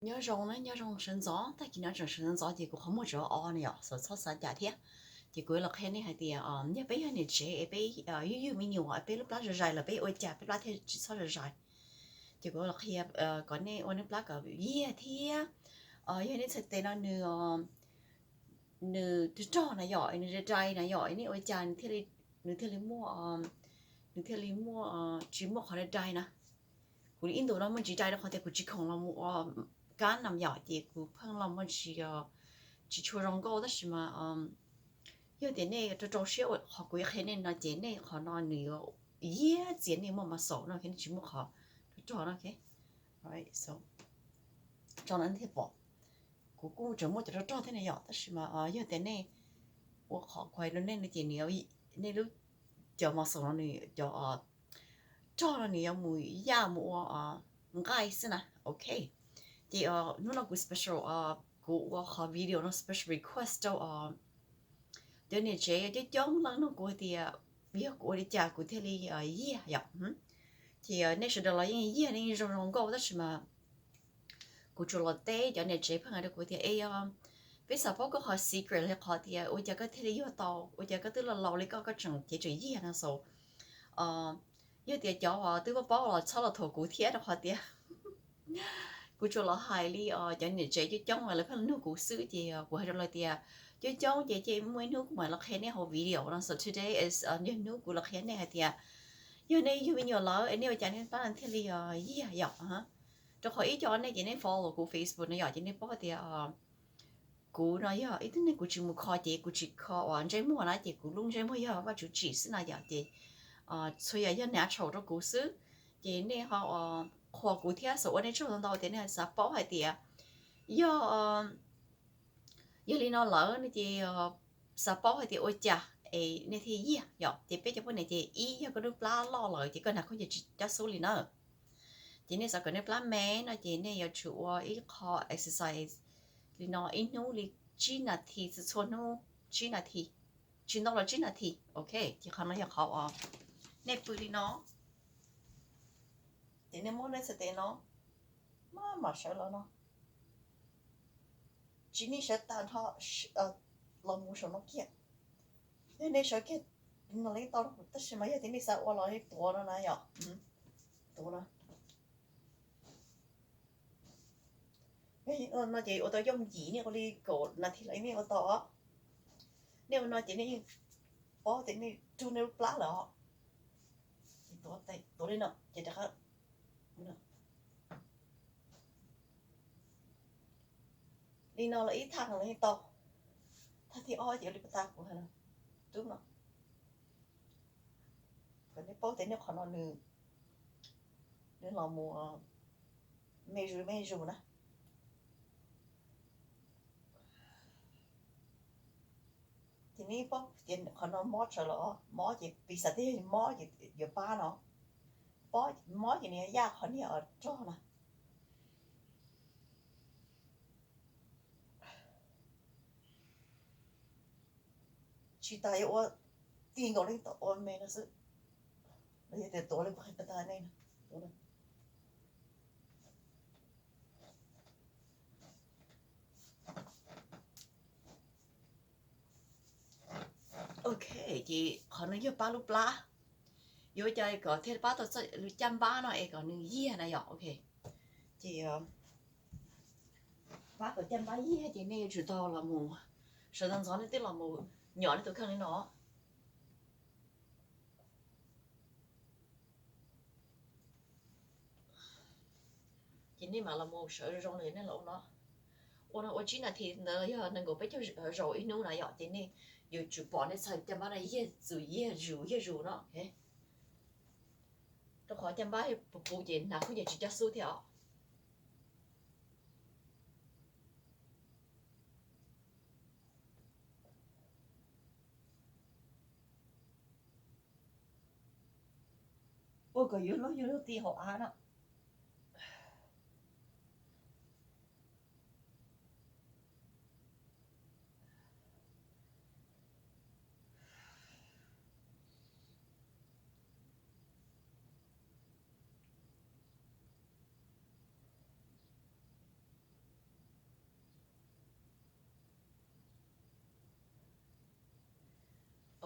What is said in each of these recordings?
Nyob zoo na, nyob zoo sawv ntxov, tag kis no tseem sawv ntxov ces kuv qhov muag tseem o no yom, xav txhob xav cas thiab. Ces kuv los qhia nej hais tias yog peb yog niam tsev es peb yug yug me nyuam es peb lub plab zais zais los peb ua cas peb plab thiaj tsis txhob zais zais. Ces kuv los qhia kom nej ua nej plab kom yiag thiab. Yog nej txhais tes no nws nws rog rog na yom, nws dai dai na yom, nej ua cas nws thiaj li muaj, nws thiaj li muaj, tsis muaj qhov dai dai na. Kuv ib ntus no muaj ntsis dai rau qhov tias kuv tsis khoom los mus ua kab nam yom, ces kuv pheej los muaj ntsis, tsis tshua zoo nkauj tab sis mas yog tias nej rau rau siab qhov kuv yuav qhia nej no ces nej qhov no nws yuav yiag txias, nej muaj mas xaum no nej tsis muaj qhov rog rog no. Tso no nej thiaj pom, kuv kuj tseem muaj cov rog rog thiab na yom, tab sis mas yog tias nej ua qhov kuv hais rau nej no ces nws, nej lub, cov mas xaum no nws cov rog no nws yuav mus yaj mus ua nqaij xwb na. Ok, ces hnub no kuv special, kuv ua qhov video no special request rau cov niam tsev coob coob leej nug kuv tias yog kuv ua li cas kuv thiaj li yiag yom. Ces nej sawv daws los yeej yiag, nej yeej zoo zoo nkauj tab sis mas kuv tsuas los teb cov niam tsev pheej hais rau kuv tias es peb xav paub koj qhov secret li qhov tias ua cas koj thiaj li yuag tau, ua cas koj twb laus laus li koj, koj tseem cev tseem yiag no xaus. Yog tias cov uas twb paub paub los txhob los thuam kuv thiab rau qhov tias kuv tsuas los hais li cov niam tsev coob coob lawv pheej nug kuv xwb ces kuv hais rau lawv tias coob coob ces ces muaj ib hnub kuv mam los qhia nej hauv video no. So today is yog hnub kuv los qhia nej hais tias yog nej yug me nyuam lawm es nej ua cas nej plab thiaj li yiag yom. Rau qhov ib co nej ces nej follow kuv Facebook no yom, ces nej paub tias kuv no yog ib tug neeg kuv tsis mus kho ces kuv tsis kho uas ntsej muag na, ces kuv lub ntsej muag yog Vaj Tswv tsim xwb na yom, ces txhua yam yog natural rau kuv xwb. Ces nej ho qhuas kuv thiab xav ua nej tsaug ntau ntau tias nej xav paub hais tias yog, yog li no lawm no ces xav paub hais tias ua cas es nej thiaj yiag yom. Ces peb cov poj niam ces ib yog koj lub plab loj lawm ces koj hnav khaub ncaws tsis coj xub li na. Ces nej xav kom nej plab me no ces nej yuav tsum ua ib qho exercise li no ib hnub li tsib nas this, txhua txhua hnub tsib nas this, tsis ntau los tsib nas this. Ok, ces qhov no yog qhov uas nej pw li no, ces nej muab nej txhais tes no, maj mam sawv los no, tsis nej sawv tag nrho los mus saum no kiag. Yog nej sawv kiag no li tau, tab sis mas yog tias nej xav ua los tuav no na yom, tuav no. No ces ua tau yooj yim, nej ua li kaum nas this los nej ua tau. Nej ua no ces nej yeej paub tias nej rug nej lub plab lawm os. Tuav li no ces rov qab li no los ib thaj no los yeej tau. Thaj thib ob ces ua li pas tas kuv hais no, rub no, kom nej paub tias nej qhov no nws, nws los mus me zus me zus na. Ces nej paub tias qhov no mob tsawv los, mob ces piv xam tias yog mob ces yuav pab no, mob ces nws yuav yaj qhov niag rog na. Tsis tas yuav ua ti nkaus li tom ua me no xwb, los yog tias tuav li kuv hais pas tas nej no. Ok, ces qhov no yog pab lub plab, yuav ua cas kom thiaj pab tau txoj caj npab no es kom nws yiag na yom. Ok, ces pab kom caj npab yiag ces nej yuav tsum tau los mus, sawv ntxov ntxov nej twb los mus nyom nej tus kheej li no. Ces nej mam los mus sawv zoo zoo li nej los ua no. Ua no ua tsib nas this ntawd yog nees nkaum peb caug zaus ib hnub na yom, ces nej yuav tsum pom nej txhais caj npab no yiag txwm yiag zus yiag zus no. Rau qhov caj npab puv puv ces hnav khaub ncaws tsis coj xub thiab os. Ua kom yuav luag yuav luag ti hauv av no.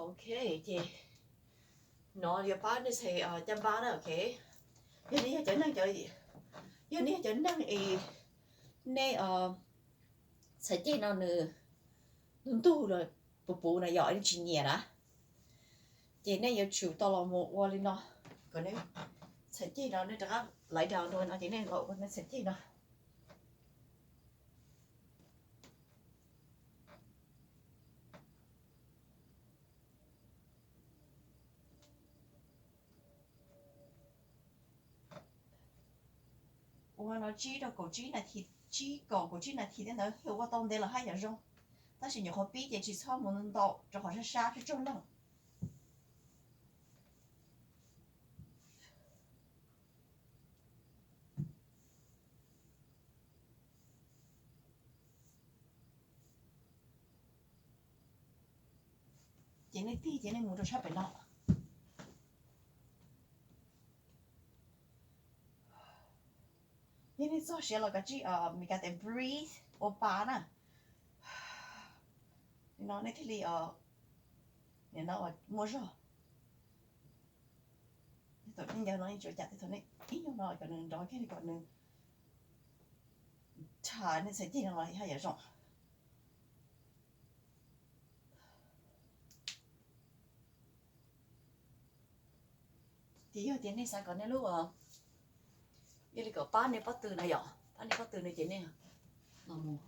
Ok, ces no yuav pab nej txhais caj npab na, ok. Yog nej yog cov neeg, yog nej yog cov neeg es nej txhais ceg no nws ntug los puv puv na yom, nej tsis nyiam na, ces nej yuav tsum tau los mus ua li no, kom nej txhais ceg no nej rov qab lais down rau no ces nej los ua nej txhais ceg no. Ua no tsib rau kaum tsib nas this, tsib kaum kaum tsib nas this tej ntawd thiaj ua tau ntev los haj yam zoo. Tab sis nyuam qhuav pib ces tsis txhob mus ntau rau qhov sab sab tsuag tsuag leej. Ces nej tig ces nej mus rau sab pem no. Yog nej txog siav los kav tsij, Meskas tias breathe, ua pa na. No nej thiaj li, nim no muaj zog. Thaum nej ncaws no nej tsuas cam tej thaum nej ib nyuag no kom nws nrov kiag li kom nws tha nej txhais ceg no los haj yam zoo. Ces yog tias nej xav kom nej lub, yog li kom pab nej pob tw na yom, pab nej pob tw no ces nej los mus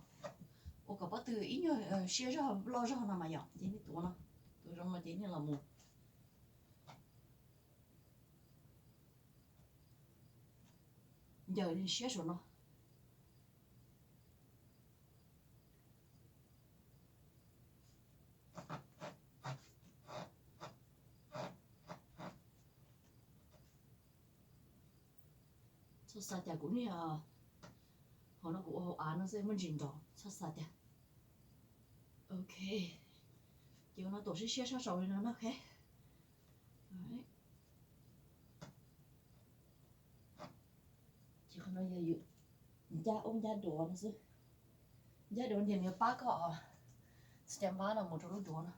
ua kom pob tw ib nyuag siab zog loj zog no mas yom, ces nej tuav no, tuav zoo no ces nej los mus ncaws siab saum no. Txhob xav cas kuv niaj, hauv no kuv ua hauv av no xwb muaj ntsis nrov, txhob xav cas. Ok, ces ua no tuam siab siab sab saud li no na, ok. Ces qhov no yog yus ncab ub ncab duav no xwb. Ncab duav ntiag nws yuav pab koj txhais caj npab no mus rau lub duav no.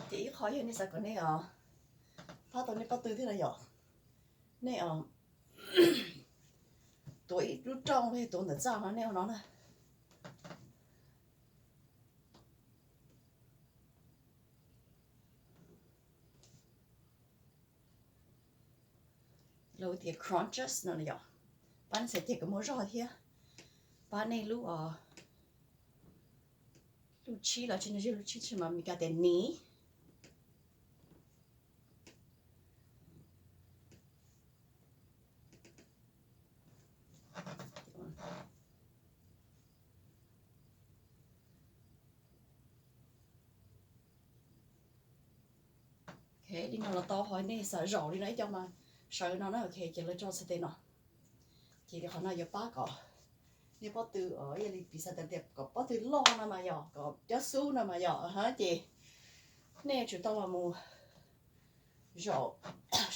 Ces ib qho yog nej xav kom nej pab tau nej pob tw thiab no yom, nej tuav ib lub rooj los yog tuav ntawm txaj no nej ua no na. Lawv tias crunches no yom, pab nej txhais ceg kom muaj zog thiab pab nej lub, lub tshib los tsis, lub tshib tsis mas Meskas tias knee. Ok, li no los tau, ho nej xav zaum li no ib co mas sawv no na, ok, ces lawv tso txhais tes no. Ces qhov no yuav pab kom nej pob tw, yog li piv xav tias kom pob tw loj no mas yog kom cob xub no mas yog, ces nej yuav tsum tau los mus zaum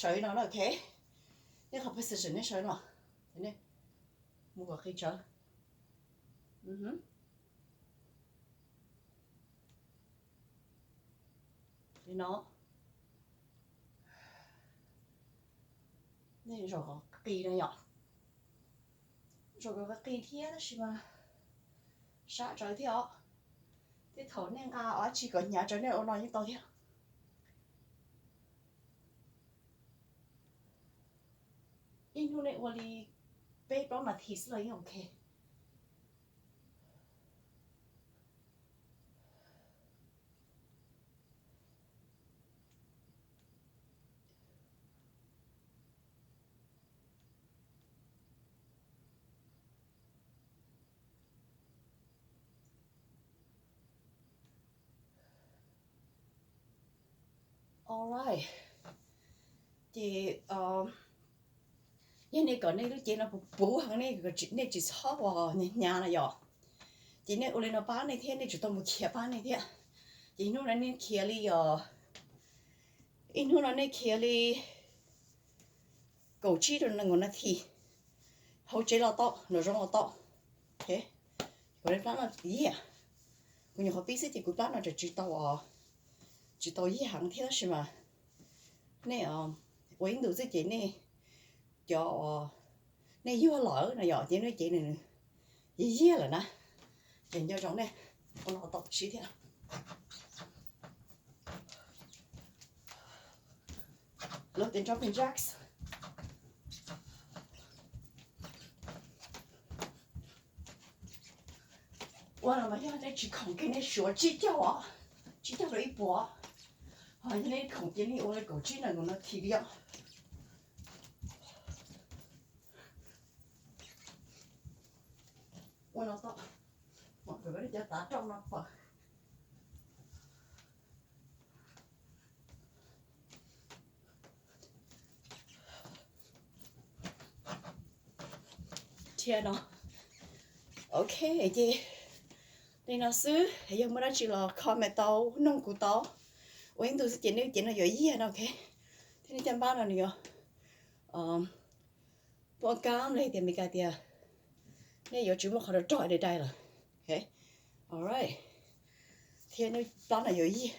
sawv li no na, ok. Nej qhov position nej sawv no, mus kom qis tsawv. Li no. Nej zaum kom qis no yom. Zaum kom qis thiab tab sis mas sab tsawv thiab os. Tej thaum nej nqa dab tsi kom hnyav tsawv nej ua no yeej tau thiab. Ib hnub nej ua li peb plaub nas this xwb los yeej ok. Alright, ces yog nej kom nej lub cev no puv puv heev, nej tsis txhob ua hnyav hnyav no yom. Ces nej ua li no pab nej thiab, nej tsum tau mus khiav pab nej thiab. Ces hnub no nej khiav li os, ib hnub no nej khiav li kaum tsib rau nees nkaum nas this, hauv tsev los tau, nraum zoov los tau. Kuv plab no yiag, kuv nyuam qhuav pib xwb ces kuv plab no tseem tsis tau, tsis tau yiag heev thiab tab sis mas nej ua ib ntus xwb ces nej cov, nej yuag lawm no yom, ces nej cev nws yiag yiag lawm na. Ces nco ntsoov nej ua no tau sib thiab. Lawv tias jumping jacks. Ua no mas yog nej tsis khoom kiag nej suav tsib caug os, tsib caug rau ib puas, ho yog nej khoom ces nej ua li kaum tsib nees nkaum nas this li os. Ua no tau, mam kawm nej cov tav roj no pawg. Thiab no, ok, ces li no xwb, yog muaj dab tsi los comment tau, noog kuv tau. Ua ib ntus xwb ces nej cev no yuav yiag no, ok. Thiab nej caj npab no nws yuav poj kab li tias Meskas tias nej yuav tsis muaj qhov rog dai dai lawm. Alright, thiab nej plab no yuav yiag.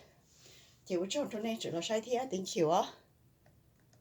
Ces ua tsaug rau nej tseem los saib thiab, thank you os.